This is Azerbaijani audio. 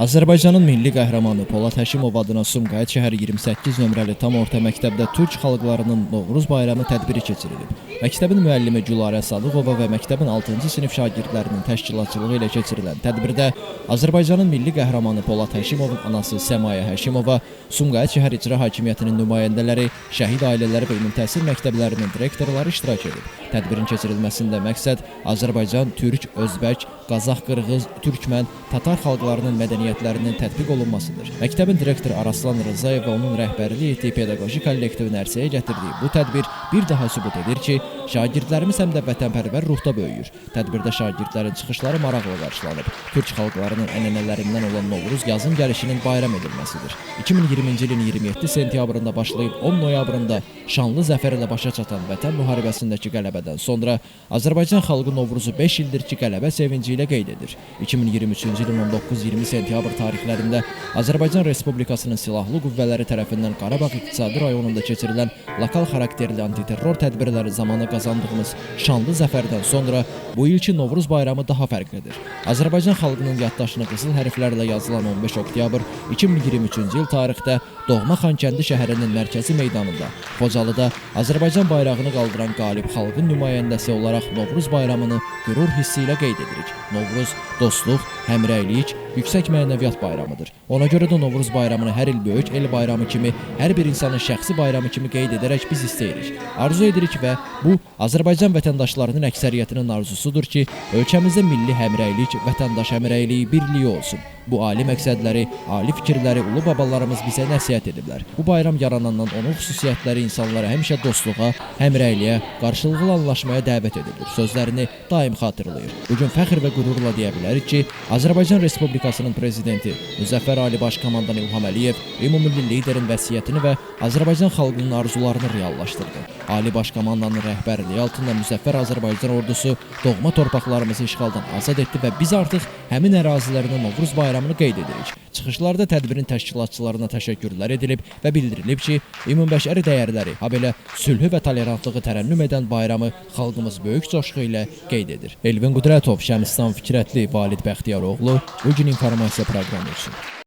Azərbaycanın milli qəhrəmanı Polad Həşimov adına Sumqayıt şəhəri 28 nömrəli tam orta məktəbdə türk xalqlarının Novruz bayramı tədbiri keçirilib. Məktəbin müəllimi Gülarə Sadıqova və məktəbin 6-cı sinif şagirdlərinin təşkilatçılığı ilə keçirilən tədbirdə Azərbaycanın milli qəhrəmanı Polad Həşimovun anası Səmaya Həşimova, Sumqayıt şəhər icra hakimiyyətinin nümayəndələri, şəhid ailələri və ümumtəhsil məktəblərinin direktorları iştirak edib. Tədbirin keçirilməsində məqsəd Azərbaycan, türk, özbək, qazax, qırğız, türkmən, tatar xalqlarının mədəniyyətlərinin tətbiq olunmasıdır. Məktəbin direktoru Araslan Rızayev və onun rəhbərlik etdiyi pedaqoji kollektivin ərsəyə gətirdiyi bu tədbir bir daha sübut edir ki, şagirdlərimiz həm də vətənpərvər ruhda böyüyür. Tədbirdə şagirdlərin çıxışları maraqla qarşılanıb. Türk xalqlarının ənənələrindən olan Novruz yazın gəlişinin bayram edilməsidir. 2020-ci ilin 27 sentyabrında başlayıb 10 noyabrında şanlı zəfər ilə başa çatan Vətən müharibəsindəki qələbədən sonra Azərbaycan xalqı Novruzu 5 ildir ki, qələbə sevinci ilə qeyd edir. 2023-cü ilin 19-20 sentyabr tarixlərində Azərbaycan Respublikasının Silahlı Qüvvələri tərəfindən Qarabağ İqtisadi rayonunda keçirilən lokal xarakterli antiterror tədbirləri zamanı qazandığımız şanlı zəfərdən sonra bu ilki Novruz bayramı daha fərqlidir. Azərbaycan xalqının yaddaşına qızıl hərflərlə yazılan 15 oktyabr 2023-cü il tarixdə doğma Xankəndi şəhərinin mərkəzi meydanında Xocalıda Azərbaycan bayrağını qaldıran qalib xalqın nümayəndəsi olaraq Novruz bayramını qürur hissi ilə qeyd edirik. Novruz dostluq, həmrəylik, yüksək mənəviyyat bayramıdır. Ona görə də Novruz bayramını hər il böyük el bayramı kimi, hər bir insanın şəxsi bayramı kimi qeyd edərək biz istəyirik. Arzu edirik və bu Azərbaycan vətəndaşlarının əksəriyyətinin arzusudur ki, ölkəmizdə milli həmrəylik, vətəndaş həmrəyliyi, birliyi olsun. Bu ali məqsədləri, ali fikirləri ulu babalarımız bizə nəsihət ediblər. Bu bayram yaranandan onun xüsusiyyətləri insanlara həmişə dostluğa, həmrəyliyə, qarşılıqlı anlaşmaya dəvət edilir. Sözlərini daim xatırlayır. Bu gün fəxr və qürurla deyə bilərik ki, Azərbaycan Respublikasının prezidenti Müzəffər Ali Baş Komandan İlham Əliyev ümummilli liderin vəsiyyətini və Azərbaycan xalqının arzularını reallaşdırdı. Ali Baş Komandanın rəhbərliyi altında Müzəffər Azərbaycan ordusu doğma torpaqlarımızı işğaldan azad etdi və biz artıq həmin ərazilərdə Novruz bayramını qeyd edirik. Çıxışlarda tədbirin təşkilatçılarına təşəkkürlər edilib və bildirilib ki, ümumbəşəri dəyərləri, habelə sülhü və tolerantlığı tərənnüm edən bayramı xalqımız böyük coşqu ilə qeyd edir. Elvin Qudrətov, Şəmistan Fikrətli, Valid Bəxtiyaroğlu, Bu gün informasiya proqramı üçün.